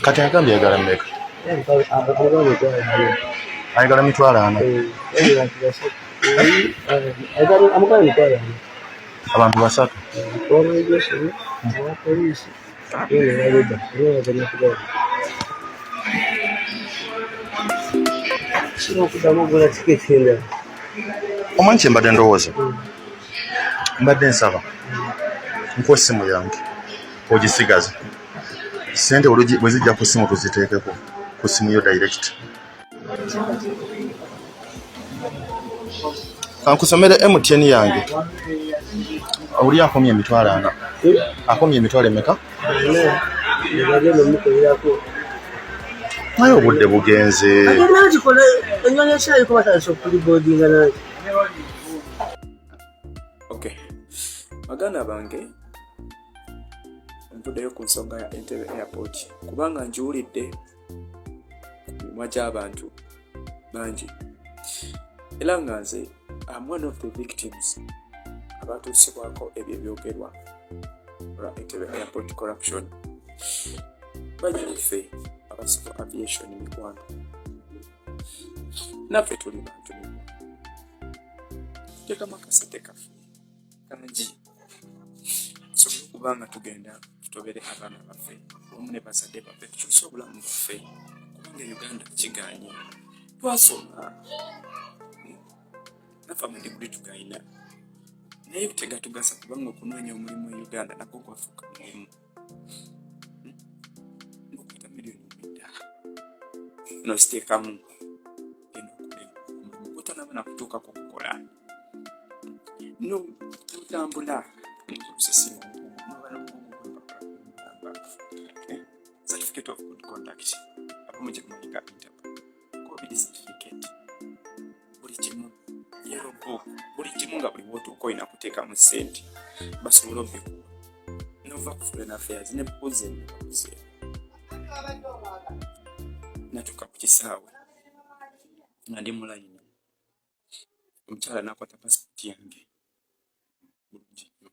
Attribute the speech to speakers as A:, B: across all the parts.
A: Kati agambye ayagala mmeka? Ayagala 400,000. Abantu basatu. Omanyi kye mbadde ndowooza, mbadde nsaba nkuwa essimu yange ogisigaze, sente bwe zijja ku ssimu tuziteekeko ku ssimu yo direct. Kankusomere MTN yange. Oli akomye 400,000, akomye emitwalo emeka? Naye obudde bugenze.
B: Okay. Baganda bange, nvuddeyo ku nsonga ya Entebbe Airport kubanga ngiwulidde ku mimwa gy'abantu bangi, era nga nze am one of the victims abatuusibwako ebyo ebyogerwa olwa Entebbe Airport corruption. Banyinife aba civil aviation, mikwano, naffe tuli bantu, mikwano, tuteekamu akasente kaffe kangi tusobole okuba nga tugenda tutobere abaana baffe wamu ne bazadde baffe, tukyuse obulamu bwaffe, kubanga Uganda kiganye. Twasoma naffe, amadiguli tugayina, naye tegatugasa kubanga okunoonya omulimu e Uganda nakwo gwafuuka mulimu. Nokwata miliyoni 9 noziteekamu, genda okole omulimu gwotanaba nakutuukako kukola, notambula certificate of good conduct, abamu gye mumanyi nga Interpol, COVID certificate, buli kimu, yellow book, buli kimu, nga buli wotuuka olina kuteekamu ssente basobole obikuwa. Nova ku foreign affairs ne buuze, nebabuze. Natuuka ku kisaawe nga ndi mu layini, omukyala nakwata passport yange bulungi nnyo,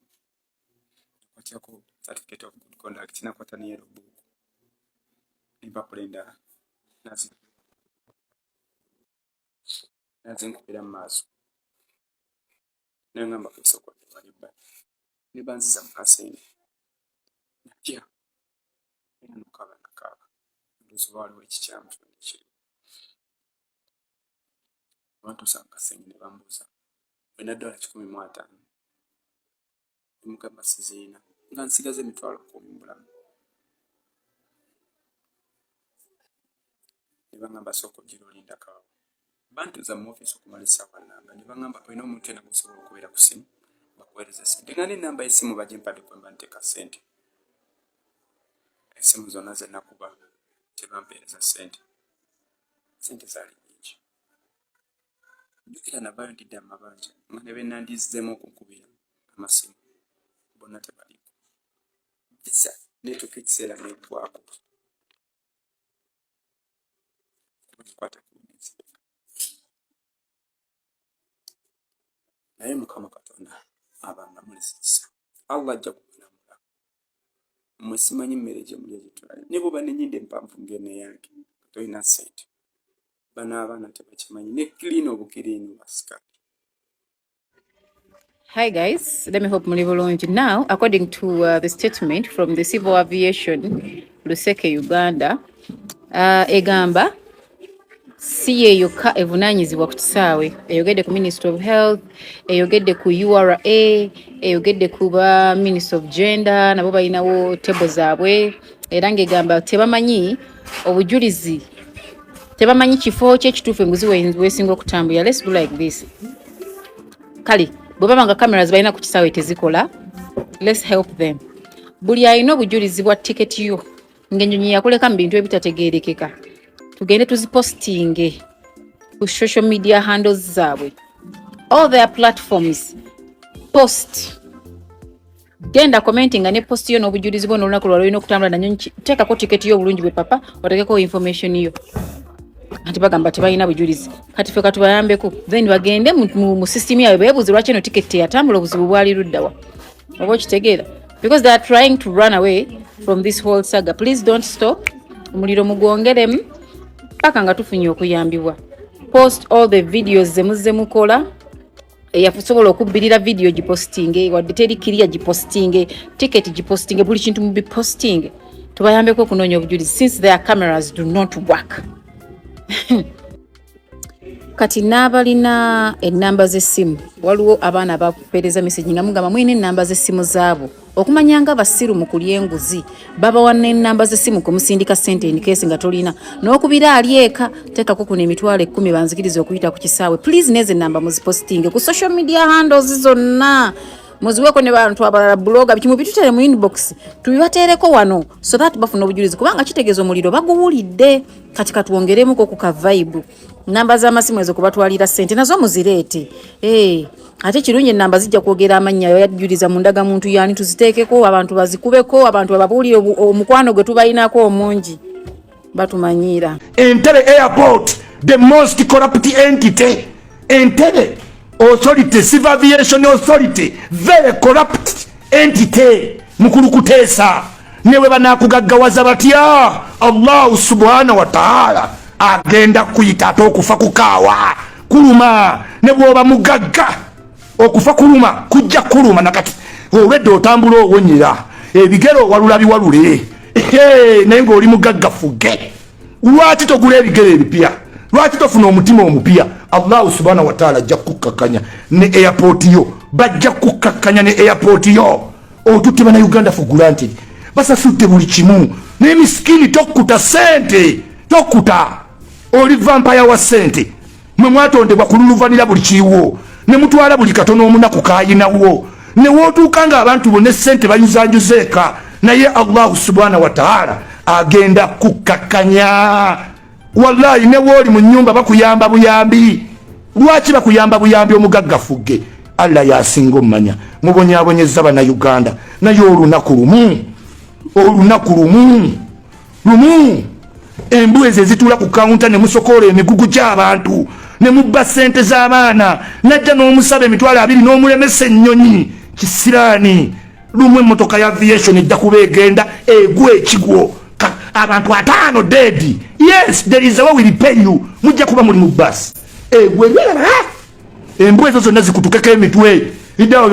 B: nakwatako certificate of good conduct, nakwata ne yellow book n'empapula endala, nazinkubira mu maaso, nengamba esookodde wali ebbali, ne banziza mu kasenge. Natya era nokaaba, nakaaba, ndowooza oba waliwo ekikyamu kyonna ekiriwo. Bantuusa mu kasenge ne bambuuza, "Olina $150?" Nemugamba sizirina, nga nsigaza 100,000 mu bulamu. Ne bangamba, "Sooka ogira olindako awo." Bantuuza mu ofiisi okumala essaawa namba, ne bangamba, "Olina omuntu yenna gwosobola okubeera ku ssimu bakuweereza ssente?" Nga n'ennamba y'essimu bagimpadde kwemba nteeka ssente. Essimu zonna ze nakuba tebampeereza ssente. Ssente zaali nnyingi. Jjukira navaayo ndidde amabanja, nga ne be nandizzeemu okunkubira amasimu bonna tebaliiko. Visa neetuuka ekiseera neggwako kuba nkwata ku nenzireka. Naye Mukama Katonda abandamuliza ekisa, Allah ajja kubalamula. Mmwe simanyi mmere gye mulya gyetulabye, ne bw'oba n'ennyindo empanvu ng'eno eyange, tolina ssente. Bano abaana tebakimanyi ne clean obukiriini basikaali.
C: Hi guys, let me hope muli bulungi. Now, according to the statement from the Civil Aviation Luseke Uganda, egamba si ye yokka evunaanyizibwa ku kisaawe. Eyogedde ku Ministry of Health, eyogedde ku URA, eyogedde ku ba Ministry of Gender, nabo balinawo table zaabwe, era ng'egamba tebamanyi obujulizi, tebamanyi kifo ki ekituufu enguzi wesinga okutambulira. Let's do like this. Kale bwe baba nga cameras balina ku kisaawe tezikola, let's help them. Buli alina obujulizi bwa tiketi yo ng'ennyonyi yakuleka mu bintu ebitategeerekeka, tugende tuzipostinge ku social media handles zaabwe, all their platforms. Post, genda commentinga ne post yo n'obujulizi bwo n'olunaku lwali olina okutambula nanyonyi. Teekako tiketi yo obulungi bwe papa, otekeko information yo. Anti bagamba tebalina bujulizi, kati ffe katubayambeko, then bagende mu system yaabwe beebuuze lwaki eno tiketi teyatambula, obuzibu bwali luddawa, oba okitegeera? Because they are trying to run away from this whole saga. Please don't stop. Omuliro mugwongeremu paka nga tufunye okuyambibwa. Post all the videos ze muzze mukola. Eyasobola okubbirira video gipostinge, wadde teri kiriya gipostinge, ticket gipostinge, buli kintu mubipostinge, tubayambeko okunoonya obujulizi since their cameras do not work. Kati n'abalina ennamba z'essimu, waliwo abaana bakupeereza message nga mugamba mulina ennamba z'essimu zaabo. Okumanya nga basiru mu kulya enguzi, babawa n'ennamba z'essimu kumusindika ssente in case nga tolina n'okubira ali eka, teekako kuno 100,000 banzikiriza okuyita ku kisaawe. Please, n'ezo ennamba muzipostinge ku social media handles zonna, muziweeko ne bantu abalala, blogger, biki, mubitutere mu inbox tubibateereko wano so that bafuna obujulizi, kubanga kitegeeza omuliro baguwulidde. Kati katwongeremuko ku ka vibe. Namba z'amasimu ezo kubatwalira ssente nazo muzireete. Eh, ate kirungi enamba zijja kwogera amannya, yajjuliza mu ndagamuntu yani, tuziteekeko abantu bazikubeko, abantu bababuulire omukwano gwe tubalinako omungi batumanyiira.
D: Entebbe Airport, the most corrupt entity. Entebbe Authority, Civil Aviation Authority, very corrupt entity. Mukulu Kuteesa, ne bwe banakugaggawaza batya, Allahu subhana wa taala agenda kuyita. Ate okufa kukaawa, kuluma. Ne bw'oba mugagga, okufa kuluma, kujja kuluma. Nakati olwedde otambula owonyera ebigere, owalula biwalule, naye ng'oli mugagga fuge. Lwaki togula ebigere ebipya? Lwaki tofuna omutima omupya? Allahu subhana wataala ajja kukkakkanya ne airport yo, bajja kukkakkanya ne airport yo. Otutte Bannayuganda for granted, basasudde buli kimu, naye misikini tokkuta sente, tokkuta. Oli vampire wa sente. Mwe mwatondebwa kululuvanira buli kiriwo ne mutwala buli katono omunaku kayinawo, ne wootuuka nga abantu bonna sente bayuzanjuza eka. Naye Allahu subhana wataala agenda kukkakkanya. Wallahi, ne wooli mu nyumba bakuyamba buyambi. Lwaki bakuyamba buyambi? Omugagga fugge, Allah yasinga omumanya. Mubonyabonyeza Bannayuganda, naye olunaku lumu, olunaku lumu lumu, embwa ezo ezituula ku kawunta ne musokoola emigugu gy'abantu ne mubba ssente z'abaana, najja n'omusaba 20,000 n'omulemesa ennyonyi, kisiraani. Lumu emmotoka ya aviation ejja kuba egenda egwa ekigwo, abantu 50 dead. Yes, there is a way we repay you. Mujja kuba muli mu bus egwe, embwa ezo zonna zikutukeko emitwe iddawo.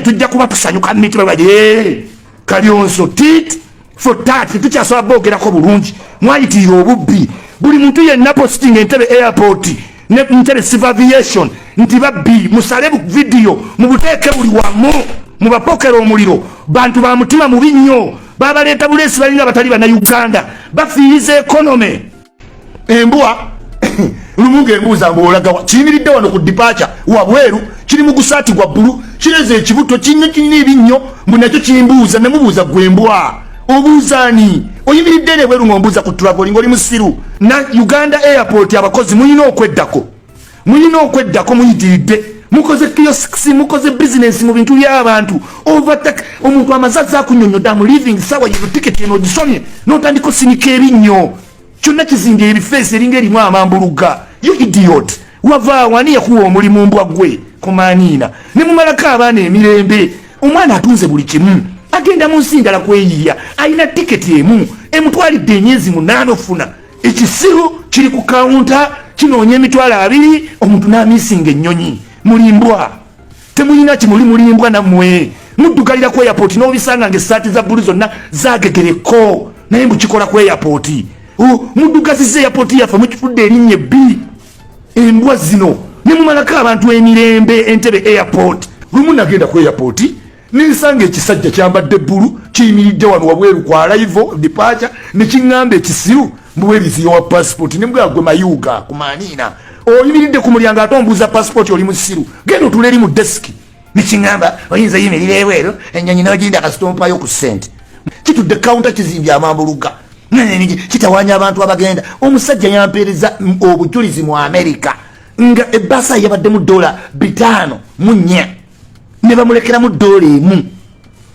D: Tujja kuba tusanyuka mitima baje kalyonso tit for tat. Tetukyasobola boogerako bulungi, mwayitirira obubbi. Buli muntu yenna posting Entebbe Airport ne Entebbe Civil Aviation nti babbi, musale video mubuteeke buli wamu, mubapokera omuliro. Bantu ba mutima mubi nnyo, babaleeta buleesi, balinga batali Bannayuganda, bafiiriza economy. Embwa lumu ngaembuuza mbu olagawa? Kiyimiridde wano ku departure wabweru, kiri mu gusaati gwa bbulu, kireze ekibuto kinyo, kirina ebinnyo, mbu nakyo kimbuuza. Nemubuuza, gwe embwa obuuzaani? Oyimiridde eno ebweru ng'ombuuza ku traveling, oli musiru? Na Uganda Airport abakozi mulina okweddako, mulina okweddako. Muyitiridde, mukoze kiosks, mukoze bizinesi mu bintu by'abantu. Overtake omuntu amaze akunyonyodde, am leaving sawa yino, tiketi eno ogisomye, n'otandika osinika ebinnyo kyonna kizimbye ebifeesi eringa erimu amambuluga. You idiot, wavaawo ani yakuwa omulimu? Mbwa gwe komaniina ne mumalako abaana emirembe. Omwana atunze buli kimu, agenda mu nsi ndala kweyiya, alina tiketi emu emutwalidde emyezi 8 ofuna. Ekisiru kiri ku kawunta kinoonya 20,000, omuntu n'amisinga ennyonyi. Mulimbwa, temulina kimuli, mulimbwa nammwe. Muddugalira ku airport n'obisanga nga essaati za bbulu zonna zagegereko, naye mbukikola ku airport. Muddugaziza airport yaffe, mukifudde erinnya ebbi. Embwa zino ne mumalako abantu emirembe. Entebbe Airport, lumu nagenda ku airport nensanga ekisajja kyambadde bbulu kiyimiridde wano wabweru ku arrival departure, nekiŋŋamba ekisiru mbuweeriziyo wa passport. Nemugamba, gwe mayuuga kumaniina, oyimiridde ku mulyango ate ombuuza passport, oli musiru? Genda otula eri mu desk. Nekiŋŋamba, oyinza oyimirira ebweru ennyonyi n'oginda kasita ompayo ku ssente. Kitudde kawunta, kizimbye amambuluga, kitawanya abantu abagenda. Omusajja yampeereza obujulizi mu Amerika nga ebbaasa yabaddemu $54 ne bamulekeramu $1.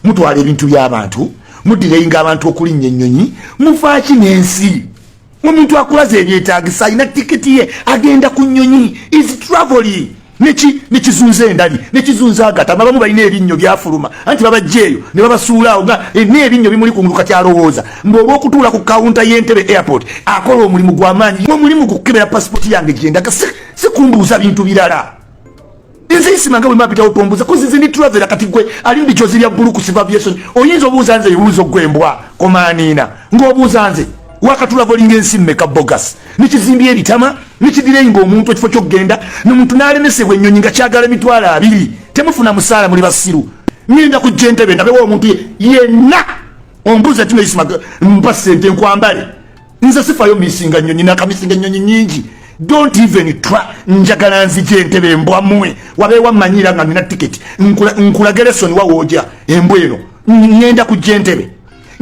D: Mutwala ebintu by'abantu, mudireyinga abantu okulinnya ennyonyi, mufaaki n'ensi? Omuntu akulaza ebyetagisa, alina tiketi ye, agenda ku nnyonyi, is traveling. Nekizunza endali, nekizunza agatama. Abamu balina ebinnyo byafuluma, anti babajja eyo ne babasuulaawo nga n'ebinnyo bimuli kungulu. Kati alowooza mbu olw'okutuula ku kawunta y'Entebe Airport akola omulimu gw'amaanyi. Omulimu gukukebera pasipoti yange gyendaga, si kumbuuza bintu birala. Nze isimanga bwe mapitawo tombuuza kuzi nze ndi traveler. Kati gwe ali mu bijozi bya bbulu ku civil aviation, oyinza obuuza nze ebibuuzo? Gwembwa komaaniina ng'obuuza nze wakatulavelinga ensi mmeka? Bogus. Nikizimbya ebitama, nikidireyinga omuntu ekifo kyokugenda, nomuntu n'alemesebwa ennyonyi nga kyagala 20,000. Temufuna musaala, muli basiru. Ngenda kujja Entebe ndabewo omuntu yenna ombuuza tino isima mpa sente nkwambale. Nze sifayo misinga nnyonyi, nakamisinga ennyonyi nyingi. Don't even try. Njagala nzija Entebe, embwa mmwe. Wabeewa mmanyira nga nina tiketi nkulage lesson wawooja embwa eno. Ngenda kujja Entebe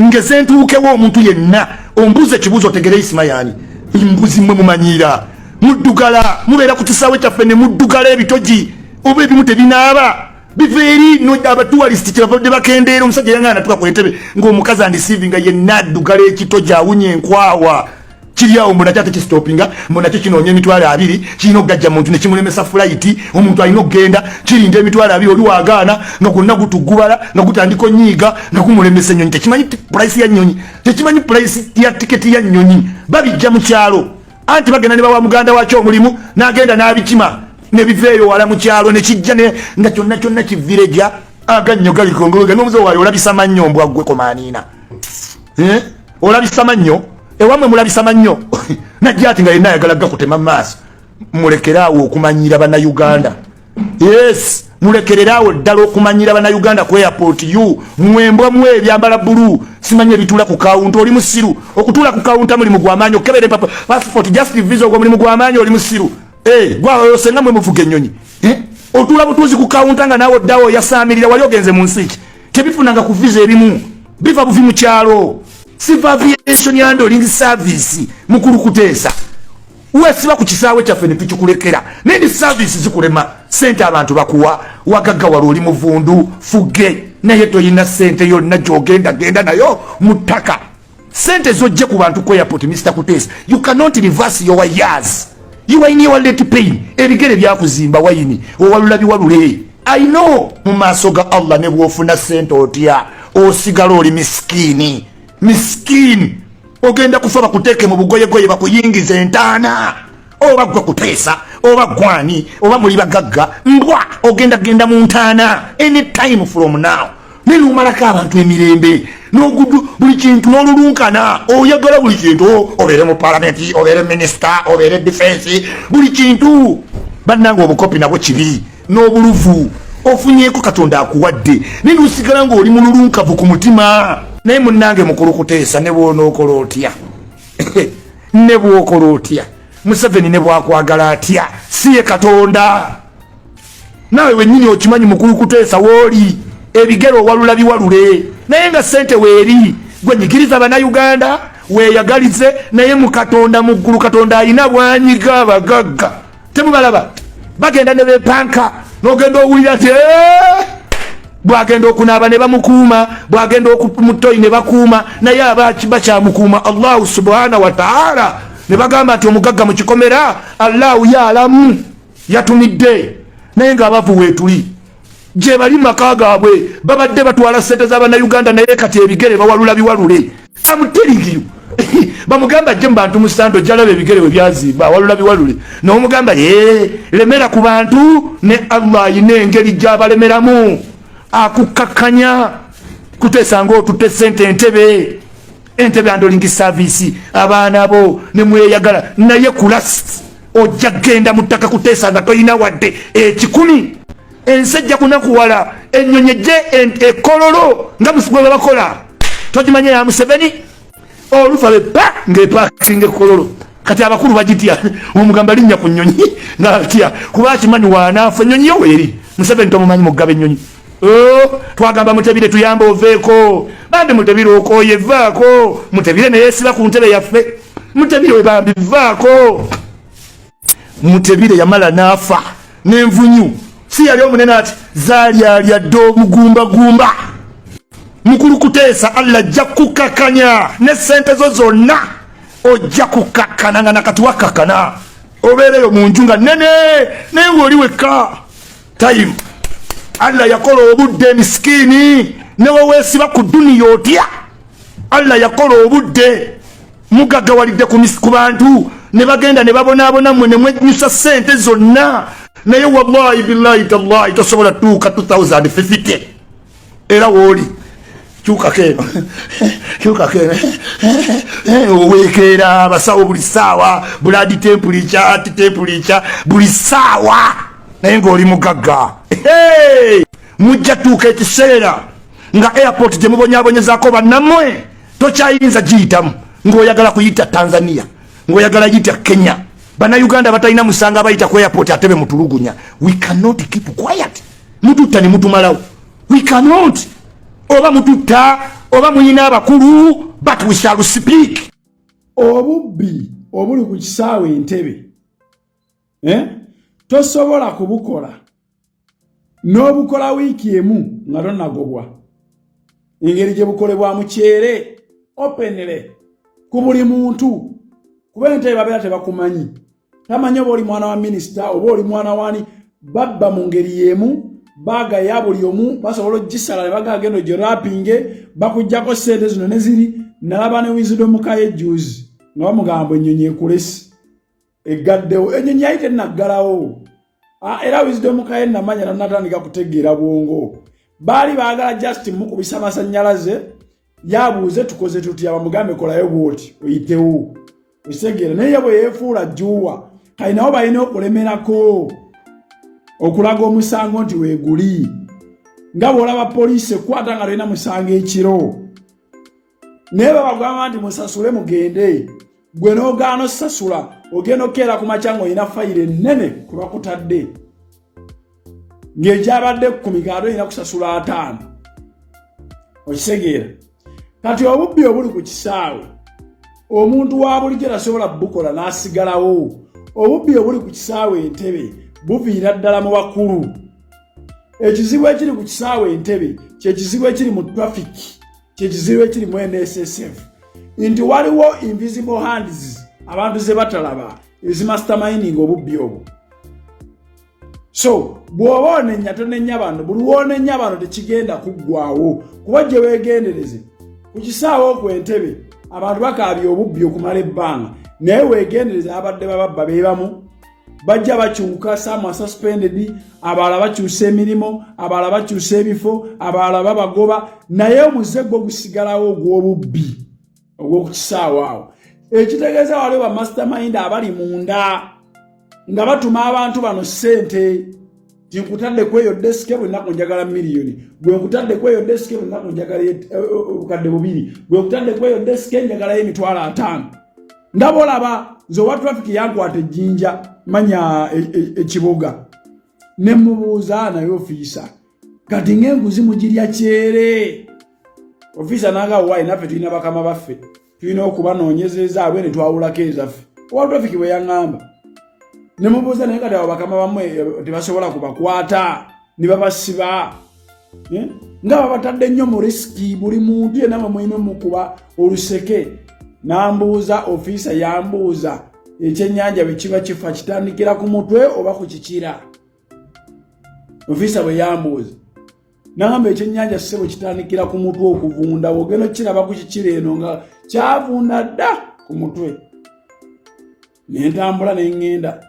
D: ngeze ntuukewo omuntu yenna ombuuza ekibuuzo otegere isima yaani. Mbuzi mmwe, mumanyiira muddugala, mubeera ku kisaawe kyaffe ne muddugala ebitogi oba ebimu tebinaaba biva eri. No abatourist kyebavadde bakendeera. Omusajja yangana natuka ku Entebe ng'omukazi andisiivinga yenna addugala ekitogi, awunya enkwawa kiri awo. Mbu nakyo ate kisitopinga, mbu nakyo kinoonya 20,000, kirina okugajja muntu nekimulemesa flight. Omuntu alina okugenda kirinda 20,000, oli wagaana nga gwonna gutugubala nga gutandika onyiiga nga gumulemesa ennyonyi. Tekimanyi price ya nnyonyi, tekimanyi price ya tiketi ya nnyonyi. Babijja mu kyalo, anti bagenda ne bawa muganda wakyo omulimu n'agenda n'abikima ne biveeyo wala mu kyalo ne kijja nga kyonna kyonna kivireja agannyo gali kongologa n'omuze waayo. Olabisa mannyo, mbwa gwe komaaniina. Eh? Olabisa mannyo ewamwe, mulabisa mannyo. Najja ati nga yenna ayagala gakutema mu maaso. Mulekeraawo okumanyira Bannayuganda. Yes, mulekereraawo ddala okumanyira Bannayuganda ku airport. You mwembwa mwe ebyambala bbulu, simanyi ebituula ku kawunta. Oli musiru. Okutuula ku kawunta mulimu gw'amaanyi, okukebera empapa, passport, just visa, ogwo mulimu gw'amaanyi. Oli musiru. Eh, gwayosenga mwe muvuga ennyonyi. Eh? Otuula butuuzi ku kawunta nga naawe oddawo oyasaamirira. Wali ogenze mu nsi ki? Tebifunanga ku visa, ebimu biva buvi mu kyalo. Civil Aviation Handling Service, mukulu Kuteesa, wesiba ku kisaawe kyaffe ne tukikulekera naye service zikulema. Sente abantu bakuwa, wagaggawala, oli muvundu fuge, naye toyina sente yonna gyogenda genda nayo mu ttaka. Sente zojje ku bantu ku airport. Mr Kuteesa, you cannot reverse your years. You are in your late pain. Ebigere byakuzimba wayini, owalula biwalule. I know mu maaso ga Allah ne bwofuna sente otya, osigala oli miskiini, miskiini. Ogenda kufa bakuteeke mu bugoyegoye, bakuyingiza entaana. Oba gwe Kuteesa oba gwani oba muli bagagga, mbwa, ogenda genda mu ntaana anytime from now. Naye nomalako abantu emirembe nogudu buli kintu n'olulunkana, oyagala buli kintu, obeere mu palamenti, obeere minisita, obeere defense, buli kintu. Bannange, obukopi nabwo kibi n'obuluvu. Ofunyeeko Katonda akuwadde, naye nosigala ng'oli mululunkavu ku mutima. Naye munnange mukulu Kuteesa, ne bwonookola otya, ne bwokola otya, Museveni ne bwakwagala atya, si ye Katonda. Naawe wennyini okimanyi. Mukulu Kuteesa, wooli ebigere owalula biwalule, naye nga sente weeri. Gwe nyigiriza Bannayuganda, weeyagalize, naye mu Katonda mu ggulu, Katonda alina bwanyiga abagagga. Temubalaba bagenda ne bepanka, n'ogenda owulira nti "Eh!" Bwagenda okunaaba ne bamukuuma, bwagenda mutoyi ne bakuuma, naye aba bakyamukuuma Allahu subhana wa taala. Ne bagamba nti omugagga mu kikomera, Allahu yaalamu yatumidde. Naye ng'abavu weetuli gye bali maka gaabwe, babadde batwala sente z'Abannayuganda, naye kati ebigere bawalula biwalule. I'm telling you, bamugamba ajje mu bantu musando, jalaba ebigere we byazimba, awalula biwalule. N'omugamba ye lemera ku bantu, ne Allah ayina engeri gy'abalemeramu akukkakkanya. Kuteesa ng'otutte sente Entebe, Entebe Handling Service, abaana bo ne mweyagala, naye ku last ojja kgenda mu ttaka Kuteesa nga toyina wadde 100. Ensi ejja kunakuwala, ennyonyi ejje ekololo nga musigwe bwe bakola. Togimanya ya Museveni olufa bepa ng'epakinga ekololo. Kati abakulu bagitya. Omugamba linnya ku nnyonyi ng'atya, kuba akimanyi waanaafa ennyonyi yo weeri. Museveni tomumanyi mugaba ennyonyi. Oh, twagamba Mutebire tuyambe oveeko bambi. Mutebire okooye, vaako. Mutebire neyeesiba ku ntebe yaffe. Mutebire we bambi, vaako. Mutebire yamala n'afa n'envunyu, si yali omunene ati zaalyalya dde obugumbagumba. Mukulu Kuteesa, Allah ajja kukakanya ne sente zo zonna, ojja kukakkana nga nakati wakakkana. Obeereyo mu nju nga nene, naye ng'oli wekka. Time Allah yakola obudde, emisikiini neweweesiba ku duniya otya, Allah yakola obudde. Mugagawalidde ku bantu ne bagenda ne babonaabona, mmwe ne mwenyusa ssente zonna, naye wallahi billahi tallahi tosobola tuuka 2050. Era wooli kyukako eno, kyukako eno, owekeera abasawo buli ssaawa, blood temperature, temperature buli ssaawa, naye ng'oli mugagga. Mujja tuuka ekiseera nga airport gye mubonyaabonyezaako bannammwe tokyayinza giyitamu, ng'oyagala kuyita Tanzania, ng'oyagala yita Kenya. Bannayuganda batalina musango abayita ku airport ate be mutulugunya. We cannot keep quiet. Mututta ne mutumalawo. We cannot. Oba mututta oba muyina abakulu, but we shall speak.
E: Obubbi obuli ku kisaawe Entebe, eh? Tosobola kubukola n'obukola wiiki emu nga tonagobwa. Engeri gye bukolebwamu kyere, openly, ku buli muntu, kuba Entebe babeera tebakumanyi, tamanyi oba oli mwana wa minisita oba oli mwana wani. Babba mu ngeri y'emu, baagaya buli omu, basobola ogisala ne bagagenda ogiwrappinge, bakugjako sente zino ne ziri. Nalaba ne Wisdom Kaye juzi nga bamugamba ennyonyi ekulesi eggaddewo, ennyonyi yali tenaggalawo. Era Wisdom Kaye namanya nanatandika kutegeera bwongo, baali baagala just mukubisa masannyalaze, yabuuze tukoze tutya, bamugambe kolayo bwoti oyitewo, okitegeera? Naye ye bwe yeefuula jjuwa, kali nabo balina okulemerako okulaga omusango nti weeguli, nga bw'olaba poliisi ekwata nga tolina musango ekiro, naye babagamba nti musasule mugende, gwe n'ogaana osasula, ogenda okukeera ku makya ng'olina fayiro ennene kwe bakutadde ng'ekyabadde 10, kaate olina kusasula 50, okitegeera? Kati obubbi obuli ku kisaawe, omuntu wa bulijjo tasobola bukola n'asigalawo. Obubbi obuli ku kisaawe Entebe buviira ddala mu bakulu. Ekizibu ekiri ku kisaawe Entebe kyekizibu ekiri mu traffic, kyekizibu ekiri mu NSSF, nti waliwo invisible hands abantu ze batalaba ezimasterminding obubbi obwo. So bw'oba onenya, tonenya bano. Buli wonenya bano tekigenda kuggwawo, kuba gye weegendereze ku kisaawe okwo Entebe, abantu bakaabya obubbi okumala ebbanga, naye weegendereze, abadde bababba beebamu bajja bakyuka. Some are suspended, abalala bakyusa emirimu, abalala bakyusa ebifo, abalala babagoba, naye omuze gwo gusigalawo ogw'obubbi ogw'okukisaawe awo. Ekitegeeza waliwo bamastermind abali munda nga batuma abantu bano ssente ti nkutadde kweyo desk, buli nnaku njagala miliyoni, gwe nkutadde kweyo desk, buli nnaku njagala 2000, gwe nkutadde kweyo desk, njagalayo 500,000. Ndaba olaba nze owa traffic yankwata ejjinja manya ekibuga, ne mubuuza, naye ofiisa, kati ng'enguzi mugirya kyere? Ofiisa nanga waayi, naffe tulina bakama baffe, tulina okubanoonyeza ezaabwe ne twawulako ezaffe. Owa traffic bwe yaŋŋamba, ne mubuuza, naye kati abo bakama bammwe tebasobola kubakwata ne babasiba? Eh? Nga babatadde nnyo mu risk, buli muntu yenna mwe mulina omukuba oluseke. Nambuuza, ofiisa yambuuza, ekyennyanja bwe kiba kifa kitandikira ku mutwe oba ku kikira? Ofiisa bwe yambuuza, nagamba ekyennyanja ssebo kitandikira ku mutwe okuvunda, ogenda okukiraba ku kikira eno nga kyavunda dda ku mutwe. Nentambula neŋŋenda,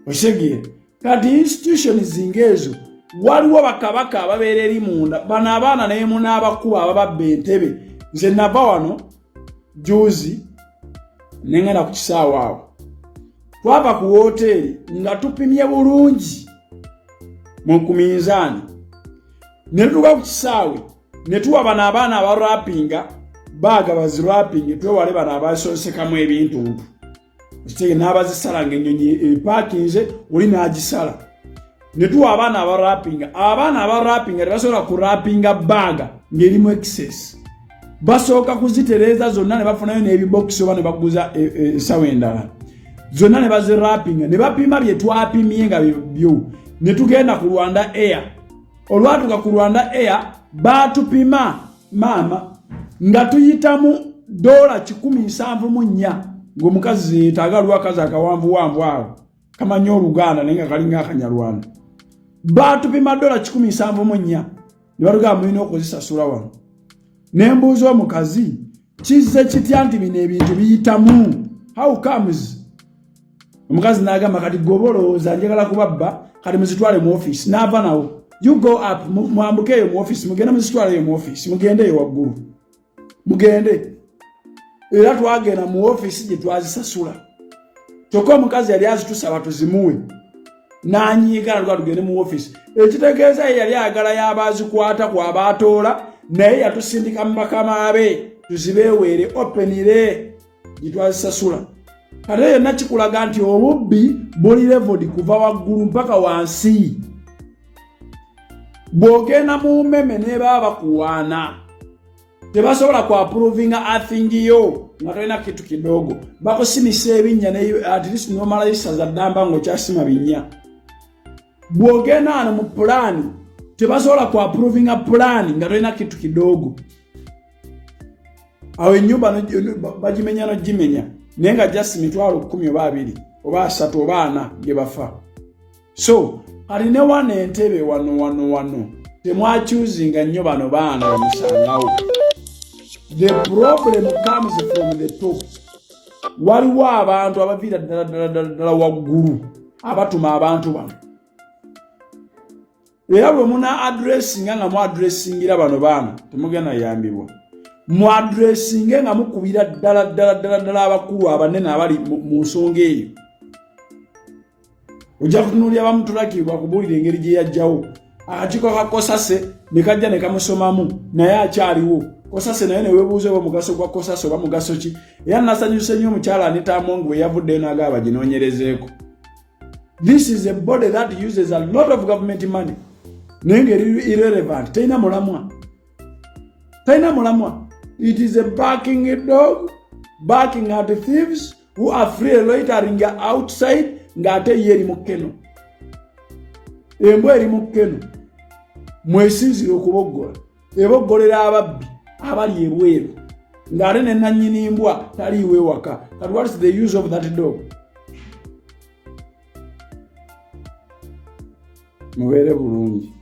E: okitegeera? Kati institutions ng'ezo waliwo bakabaka ababeera eri munda. Bano abaana naye munaabakuba abababba Entebe. Nze nava wano juzi neŋŋenda ku kisaawe awo, twava ku woteeri nga tupimye bulungi ku minzaani, ne tutuuka ku kisaawe ne tuwa bano abaana abawrappinga baaga baziwrappinge, twewale bano abasonsekamu ebintuntu, kitege n'abazisala ng'ennyonyi epaakinze oli n'agisala. Ne tuwa abaana abawrappinga. Abaana abawrappinga tebasobola kuwrappinga bag ng'erimu excess, basooka kuzitereeza zonna ne bafunayo n'ebibokisi oba ne baguza ensawo endala zonna ne baziwrappinga ne bapima bye twapimye nga byo, ne tugenda ku Rwanda Air. Olwatuuka ku Rwanda Air baatupima maama nga tuyitamu $174 Ng'omukazi zeyeetaaga, aliwo akazi akawanvuwanvu awo kamanyi Oluganda naye nga kalinga Akanyarwanda. Baatupima dola 174 ne batugamba mulina okuzisasula wano. Ne mbuuza omukazi, kizze kitya nti bino ebintu biyitamu? How comes? Omukazi n'agamba, kati goba olowooza njagala kubabba, kati muzitwale mu office. N'ava nawo, you go up, mwambuke eyo mu office, mugende muzitwale eyo mu office, mugende eyo waggulu, mugende. Era twagenda mu office gye twazisasula, kyokka omukazi yali azitusaba tuzimuwe n'anyiiga natugamba tugende mu office, ekitegeeza ye yali ayagala y'aba azikwata kwaba atoola, naye yatusindika mu bakama be tuzibeeweere openire gye twazisasula. Kati yonna kikulaga nti obubbi buli level kuva waggulu mpaka wansi. Bw'ogenda mu mmeme nebaba bakuwaana, tebasobola ku approvinga athing yo nga tolina kitu kidogo. Bakusimisa ebinnya, at least nomala isaza ddamba ng'okyasima binnya. Bw'ogenda wano mu pulaani, tebasobola ku approvinga pulaani nga tolina kitu kidogo. Awo ennyumba bagimenya nogimenya, naye nga just 100,000 oba 20 oba 30 oba 40 gye bafa. So kati ne wano Entebe, wano wano wano temwakyuzinga nnyo bano baana bamusangawo. The problem comes from the top. Waliwo abantu abaviira ddala ddala ddala ddala waggulu abatuma abantu bano. Era bwe muna addressinga nga mu addressingira bano baana, temugenda yambibwa. Mu addressinge nga mukubira ddala ddala ddala ddala abakulu abanene abali mu nsonga eyo. Ojja kutunuulira bamutulakibwa kubuulira engeri gye yajjawo akakiiko ka Kosase ne kajja ne kamusomamu, naye akyaliwo Kosase, naye neweebuuza oba omugaso gwa Kosase oba mugaso ki. Era nasanyuse nnyo omukyala Anita Among bwe yavuddeyo n'agaba baginoonyerezeeko. This is a body that uses a lot of government money, naye ng'eri irrelevant, terina mulamwa, terina mulamwa. It is a barking dog barking at thieves who are free loitering outside, ng'ate ye eri mu kennel. Embwa eri mu kennel mwesinzire okuboggola, eboggolera ababbi abali ebweru, ng'ate ne nannyini mbwa taliiwo ewaka. Kati what is the use of that dog? Mubeere bulungi.